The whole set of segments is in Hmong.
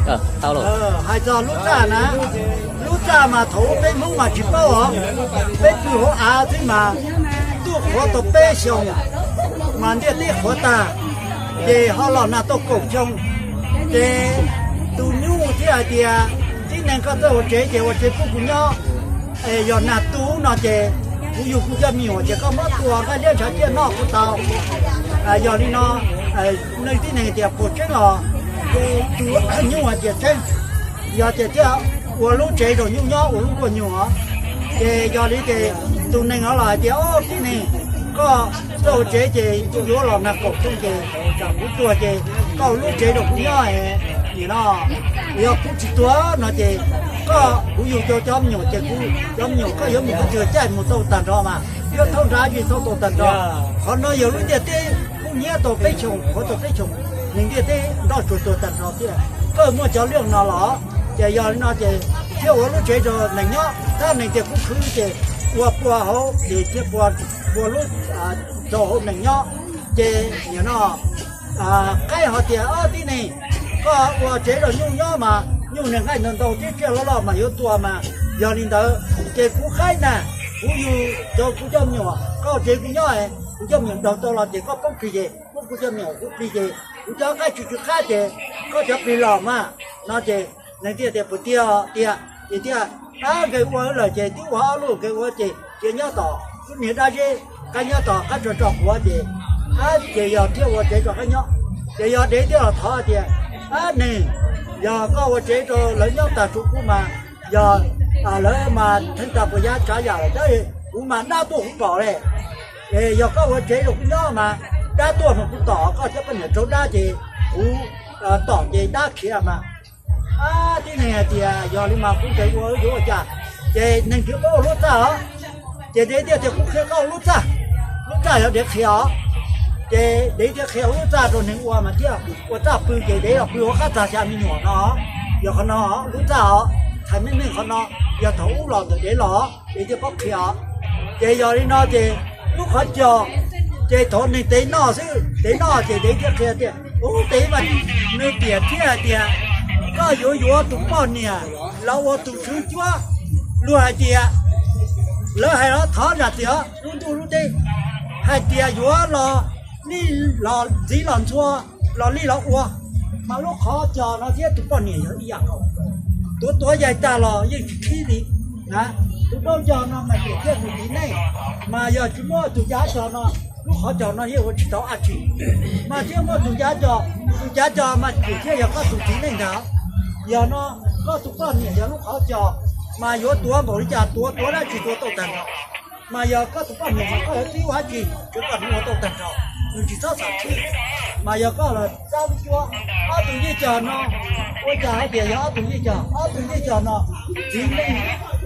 Hais txog lub txaj na, lub txaj mas thaum ub peb Hmoob mas tsis paub os, peb pw hauv av xwb mas tuaj qhuav tau peb xyoos, mas ntiaj teb qhuav tag, ces ho los nag tau kaum xyoo, ces tus nyuj thiaj hais tias, tib neeg koj txawj ua tsev ces ua tsev pub kuv nyob, yog nag tu no ces kuv yug kuv cov me nyuam ces koj muab tua nqaij liab ntshav ciaj noj kuj tau. Yog li no, nws tib neeg tias puas tseeb os? Tus nyuj hais tias tseeb, yog ces thiaj ua lub tsev rau nyuj nyob ua lub nkuaj nyuj os. Ces yog li ces tus neeg no los hais tias, o tib neeg, koj txawj ua tsev ces kuv yuav los nag kaum xyoo ces tsam kuv tuag ces koj ua lub tsev rau kuv nyob, nim no yog kuv tsis tuag no ces koj, kuv yug tau cov me nyuam ces kuv cov me nyuam koj yuav mus qhov twg caij mus tau tag nrho mas, yuav thaub nrab zis thaub tau tag nrho. Qhov no yog lub ntiaj teb kub hnyiab tau peb xyoos qhuav tau peb xyoos, nws ntiaj teb nroj tsuag tuag tag nrho thiab, koj muaj cov liaj no los. Ces yog li no ces thiaj ua lub tsev rau neeg nyob, tab neeg tias kuv khwv ces ua pua hauv ces thiaj pua, pua lub rau hauv neeg nyob. Ces nim no qaib ho tias, o tib neeg, koj ua tsev rau nyuj nyob mas nyuj niag nqaij ntau ntau thiab tsiaj loj loj mas yuav tua mas, yog li ntawd ces kuv qaib na, kuv yug rau kuv cov me nyuam, koj tsev kuv nyob, kuv cov me nyuam nraug tau los ces koj poob plig ces muab kuv cov me nyuam kuv plig ces kuv cov qaib tsw tsw qab ces koj cov plig los mas no ces neeg thiaj tias puas tiag tiag. Ces thiaj, ab nkees ua lawm ces twb ua ob lub nkees ua ces cia nyob tom lub niag dab zeb, qab nyob tom qab tso tso quav ces, ab ces yog thiaj ua tsev rau qab nyob. Ces yog dev thiaj los thov tias, ab neeg, yog koj ua tsev rau lawv nyob tag tsuas kuv mas, yog lawv mas theej tag puas yav tsav yam lawm tab kuv mas dab tuaj kuv pom li. Es yog koj ua tsev rau kuv nyob mas dab tuaj mas kuv tom, koj cov poj niam raug dab ces kuv tom ces dab khiav mas. Ab tib neeg hais tias yog li mas kuv nkees ua yuav ua cas? Ces neeg thiaj paub ua lub txaj os. Ces dev thiaj tias kuv qhia koj ua lub txaj, lub txaj yog dev qhia os. Ces dev thiaj qhia ua lub txaj rau neeg ua mas thiaj ua txaj pw ces dev los pw hauv qab txag xya me nyuam no. Yog qhov no lub txaj os, txhais meej meej qhov no, yog thaum ub los ntawm dev los dev thiaj paub qhia os. Ces yog li no ces lub qhov cos, ces thaum neeg tev noj xwb, tev noj ces dev thiaj qhia tias, ub tev mas nws tiam thiab hais tias koj yuav yuav tus poj niam los ua tus tswv cuab. Luag hais tias, lawv hais los thov zam txim os, lub ntuj lub teb hais tias yuav los lij los ntxiv los ntxhua los lij los ua, mas lub qhov cos no thiab tus poj niam yog ib yam nkaus. Tuav tuav yaig tag los yeej tsis khib li na. Tus daub cos no mas tiam thiaj tus txiv neej, mas yog tsis muaj tus cav cos no, lub qhov cos no yeej ua tsis tau dab tsi. Mas thiaj muaj tus cav cos, tus cav cos mas tiam thiaj yog koj tus txiv neej ntag. Yog no koj tus poj niam yog lub qhov cos, mas yuav tuav npaum li cas tuav tuav dab tsi tuav tau tag nrho. Mas yog koj tus poj niam mas koj yuav txib ua dab tsi tsuav koj hnub ua tau tag nrho, nws tsis txhob xam khib. Mas yog koj los rab lub cuab, ob tug ncej cog no, ua cas hais tias yog ob tug ncej cog? Ob tug ncej cog no, txiv neej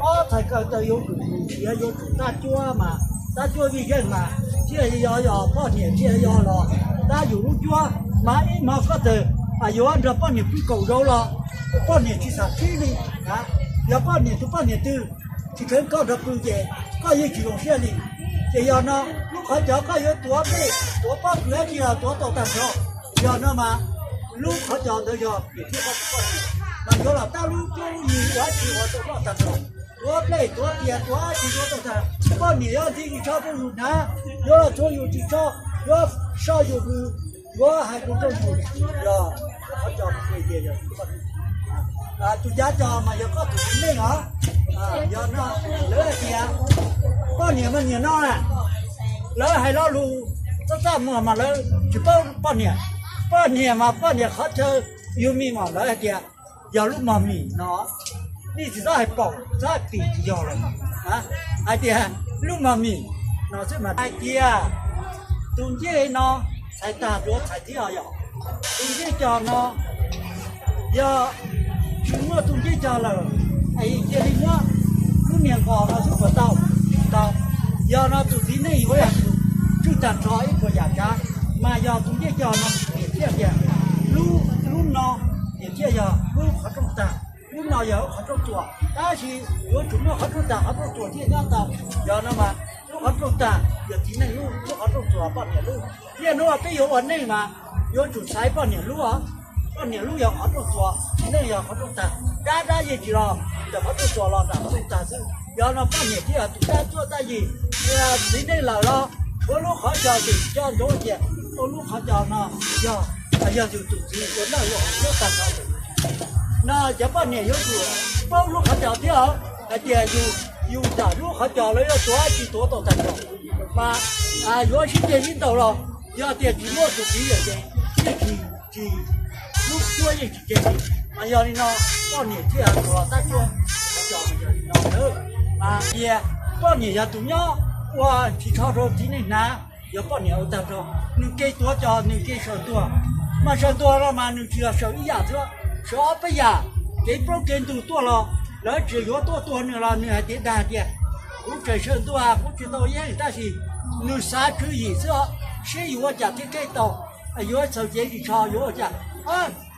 ob txhais ko taw yuav tsum mus nrhiav, yuav tsum tab cuab mas, tab cuab vij zeej mas, thiaj yog, yog poj niam thiaj yog los tab yus lub cuab. Mas ib hmo koj txawm yuav nrog poj niam pw kaum zaus los poj niam tsis xam khib li. Yog poj niam, tus poj niam twg tsis kheev koj nrog pw ces koj yeej tsis zoo siab li. Ces yog no, lub qhov cos koj yuav tuav nplej tuav pob kws dab tsi los tuav tau tag nrho. Yog no mas lub qhov cos ntawd yog tiam thiaj koj tus poj niam, mas yuav los tab lub cuab lub yig ua dab tsi ua tau noj tag nrho. Tuav nplej tuav tias tuav dab tsi tuav tau tag, poj niam yuav ntxiv ris tsho rau yus hnav, yuav los txhua yus ris tsho, yuav soj yus vwm, yuav hais lus rau yus. Yog lub qhov cos, tus cav cos mas yog koj tus txiv neej os. Yog no, lawv hais tias poj niam mas niam no na, lawv hais lo lus txaj txaj muag mas lawv tsis paub poj niam. Poj niam mas poj niam qhov chaw yug me mas lawv hais tias yog lub mog mis no. Nej tsis txhob hais paum, txhob hais pim, tsis yog lawm. Hais tias lub mog mis no xwb mas hais tias tus ncej no txhais tag tuav txhais thiab os. Yog tus ncej cog no, yog tsis muaj tus ncej cog lawm, es cia li muab lub niag nqos no xwb puas tau? Tau. Yog no tus txiv neej yuav tswj tag nrho ib puas yam tsav, mas yog tus ncej cog no tiam thiaj tias lub, lub no tiam thiaj yog lub qhov rooj tag, lub no yog lub qhov rooj txuas, tab sis yuav tsum muaj qhov rooj tag qhov rooj txuas thiaj nyob tau. Yog no mas lub qhov rooj tag yog txiv neej lub, lub qhov rooj txuas poj niam lub. Niaj hnub peb yuav ua neej mas yuav tsum xaiv poj niam lub os. Poj niam lub yog qhov rooj txuas, txiv neej yog qhov rooj tag, dab dab yeej tsis los ntawm qhov rooj txuas los nram qhov rooj tag xwb. Yog no poj niam thiaj yog tus dab cuab dab yig, txiv neej lawm los tshuav lub qhov cos tseem coj ntsoov tias ua lub qhov cos no yog, yog yus tus txiv ua noj ua haus nyob tag nrho. No cov poj niam yuav tsum paub lub qhov cos thiab os, hais tias yus, yus nram lub qhov cos lawv yuav tuav tsis tuav tau tag nrho, mas yuav sib ceg sib ntaus los yog tias tsis muaj tus txiv lawm ces yeej tsis, tsis, lub cuab yeej tsis ceg li. Mas yog li no poj niam thiaj tus los tab cuab qhov cos mas yog li no. Mas tias poj niam yog tus nyob ua ris tsho rau txiv neej hnav, yog poj niam ua tag nrho. Nws kev tuav cos nws kev sawv ntuag, mas sawv ntuag los mas nws tsis yog sawv ib yam xwb, sawv ob peb yam, kev plaub kev ntug tuaj los lawv tsis yuav tuaj tua nws los nws hais tias dag tias kuv tseem sawv ntuag kuv tsis tau yeeb tab sis nws xav tswv yim xwb os, seb yuav ua cas thiaj kev tau, yuav txhaws cev ris tsho yuav ua cas.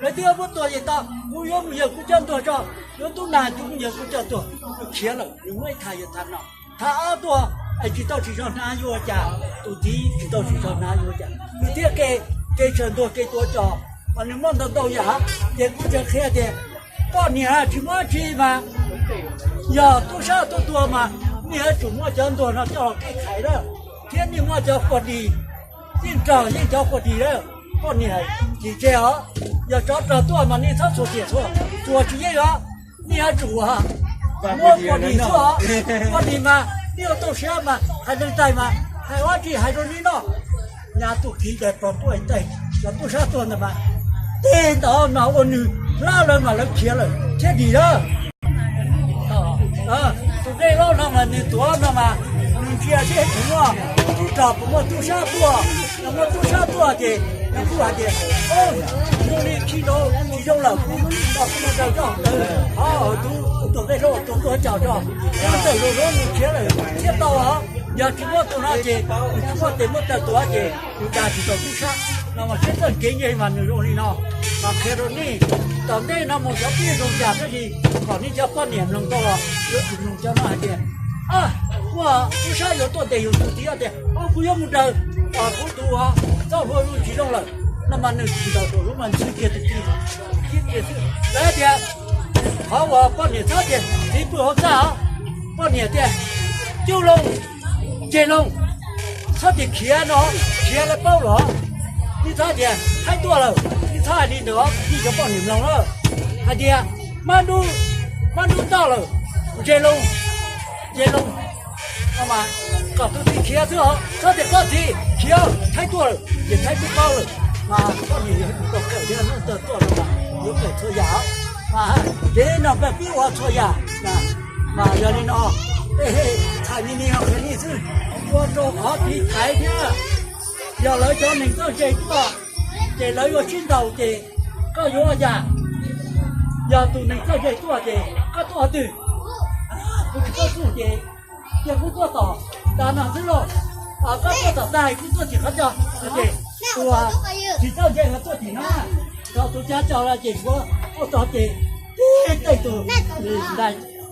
Lawv twb muab tua ces tau, kuv yuav mus yawg kuv coj ntuag tso, yuav tub nag kuv mus yawg kuv coj tuag, nws khiav lawm nws muab ib thaj yawg thaj no, thaj ob tuaj es tsis tau tsis tso hnav yuav ua cas, tus txiv tsis tau tsis tso hnav yuav ua cas, nws thiaj kev, kev sawv ntuag kev tuav cos, mas nws muaj ntau ntau yam. Ces kuv tseem qhia tias poj niam tsis muaj dab tsi mas yog tub sab tuaj tua mas nej yuav tsum muaj cov ntuag no coj los kev khaiv lawm, thiab nej muaj cov quas dis, yeej raug yeej cov quas dis lawm, poj niam tsis tseg os. Yog tsov rog tuaj mas nej txhob txhuam tiam txhua, txhuam tsis yeej os, nej yuav tsum muaj quas dis xwb os. Quas dis mas nej ua tau siab mas hais leej tais mas hais ua tsi hais rau nej noj. Nyab tus txiv ntawd pog tuaj tes, cov tub sab tuaj ntawd mas tej ntawd mas ua nws hlab lawv mas lawv khiav lawm thiab dim lawm. Tus dej laub no mas nws tuav no mas nws ntsia seb puas muaj tub rog puas muaj tub sab tuaj, yog muaj tub sab tuaj ces nws kuj hais tias zoo li khi rau tsis zoo lawm kuv tau kuv mus daws tso. Qhov tus dej laub tus tuag caum tso, nws tawm los nws khiav lawm thiab tau os. Yog tsis muaj tus no ces nws tsis muaj tes muaj taw tuav ces nws dag tsis tau tub sab no mas siab txawj kev nce mas nws zoo li no. Mas qhia rau nej, tom ntej no mus cov pib zoo cas thiaj li kom nej cov poj niam mloog tau los yuav tsum mloog cov no hais tias muaj tub sab yuav tuaj ntes yus tus txiv tias o kuv yuav mus daws kuv tus txoj hlua tsis zoo lawm no mas nws tsis ntaus tus hlua mas ntxhw kiag tus txiv xwb. Lawv tias qhov uas poj niam txhob tias txiv pw hauv txaj os, poj niam tias cuj loo, ceg loo, txhob tias khiav no, khiav lawv paub los. Nej txhob tias thaib tuaj lawm, nej txhob hais li ntawd os, nej cov poj niam mloog lawm. Hais tias mab nrub, mab nrub toj lawm, ntseg loo, ntseg loo, kom tus txiv khiav xwb os, txhob tias koj txiv khiav, thaib tuaj lawm ces thaib twb paub lawm. Mas poj niam yog tus tau kawm thiab, nej txhob tuaj no mas yuav kawm txhua yam os. Mas kev no peb pib ua txhua yam. Mas yog li no, txhais me me qhia nej xwb, ua rau qhov tiv thaiv thiab. Yog lawv cov neeg txawj ze tuaj ces lawv yuav sib ntaus ces koj yuav ua cas? Yog tus neeg txawj ze tuaj ces koj tuaj qhov twg? Kuv tsis paub txuj ces cia kuv tuaj tom tas no xwb lauj. Koj tuaj tom tag kuv tuaj tim qhov cos ces tus tsis txawj ze los tuaj tim no, txog tus cav tso los ces suav tuaj txog ces tib tej tus,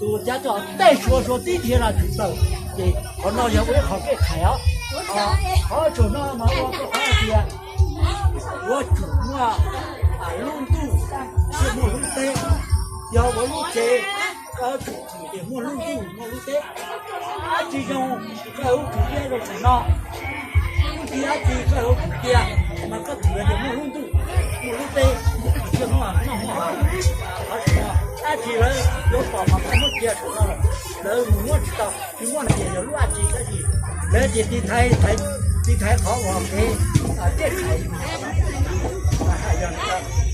tus cav tso tej suav suav tib dhia los tsis txawm. Ces qhov no yog ua ib qhov kev khaiv os. Qhov tsaum no mas ua rau qhov hais tias yuav tsum muaj lub ntuj thiaj muaj lub teb. Yog ua lub tsev, koj yuav tsum tias muaj lub ntuj muaj lub teb. Dab tsi zoo, koj yuav tsum cia zoo tsaum no. Lub teb dab tsi koj yuav tsum cia, mas koj txhais tias muaj lub ntuj muaj lub teb, thiaj muaj noj muaj haus. Qhov tseem no dab tsi lawv yuav pom mas koj muab cia tsaum no lawm, lawv mus muab tsis tau, tsis muaj tias yog lub dab tsi dab tsi. Lawv tias tiv thaiv, tiv thaiv qhov uas kev, tej thaiv.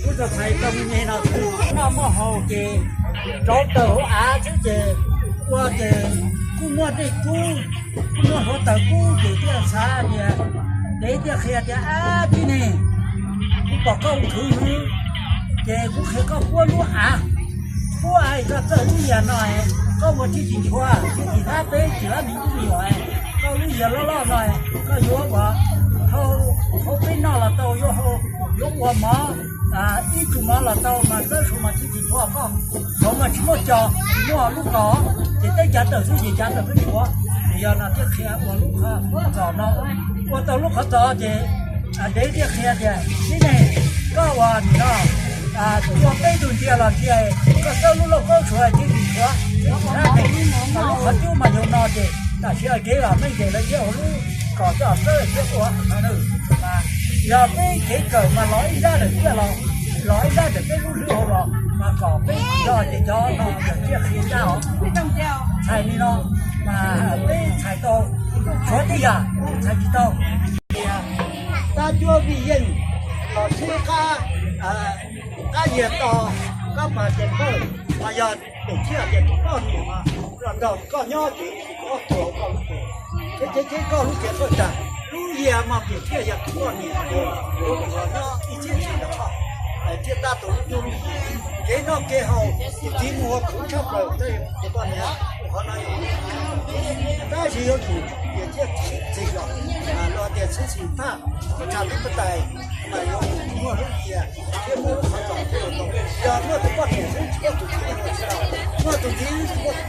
Kuv txhais tau me me no xwb, noj muaj haus ces rauv taws hauv av xwb ces ua ces kuj muaj dej kub, kuj muaj hluav taws kub ces thiaj xav tias, dev thiaj qhia tias ab tib neeg, kuv pom koj ua khwv hwv ces kuv qhia koj puab lub av, puab av koj txawj lub yias no, koj ua tsis tsis nchuav tsis tsis hlab peb tsis hlab me tub me nyuam, koj lub yias loj loj no, koj yuav ua hau peb noj los tau, yuav ua mov, ib tug mov los tau mas txawb suav mas tsis tsis nchuav koj. Thaum mas tsis muaj cos tsis muaj lub kos ces teb cav tawm xwb ces cav tawm peb nchuav. Ces yog no thiaj qhia ua lub qhov txos no, ua tau lub qhov txos ces dev thiaj qhia tias tib neeg, koj ua nim no Ua peb tug ntsia los ntsia, koj xawb lub lauj kaub tshuav ces nim tshuav, nim tshuav, lub qhov cub mas yog no ces tam sim no kev vam meej ces lawv thiaj ua lub kom coj xawb thiab ua. Yog peb kev kawm mas los ib zaj lawm thiaj los, los ib zaj ntawm peb lub hlwb hauv los mas kom peb coj ces cov no lawm thiaj qhia zaj os. Txhais li no mas peb txhais tau, tshuav tej yam txhais tsis tau. Tab cuab vij yeej los sib qab, qab yias to, qab pas ces qawj, mas yog tus thiaj tias tus poj niam mas los nrog koj nyob ces koj tuag koj lub cev, ces ces ces koj lub cev qawj tag, lub yias mas tus thiaj yog tus poj niam, tus los nyob ib txhiab txhiab los tshaj, thiaj tab tus lub cuab vij yeej. Kev noj kev haus tus txiv mus ua khuv tshaj plaws, tab sis tus poj niam qhov no, tab sis yuav tsum tias thiaj txhib txhis los, los tias txhib txhis thaj, tus tshav tib pab tais mas yuav tsum muaj lub yias thiab muaj lub qhov txos thiaj los tau. Yog muaj tus poj niam xwb tsis muaj tus txiv, muaj tus txiv xwb tsis muaj tus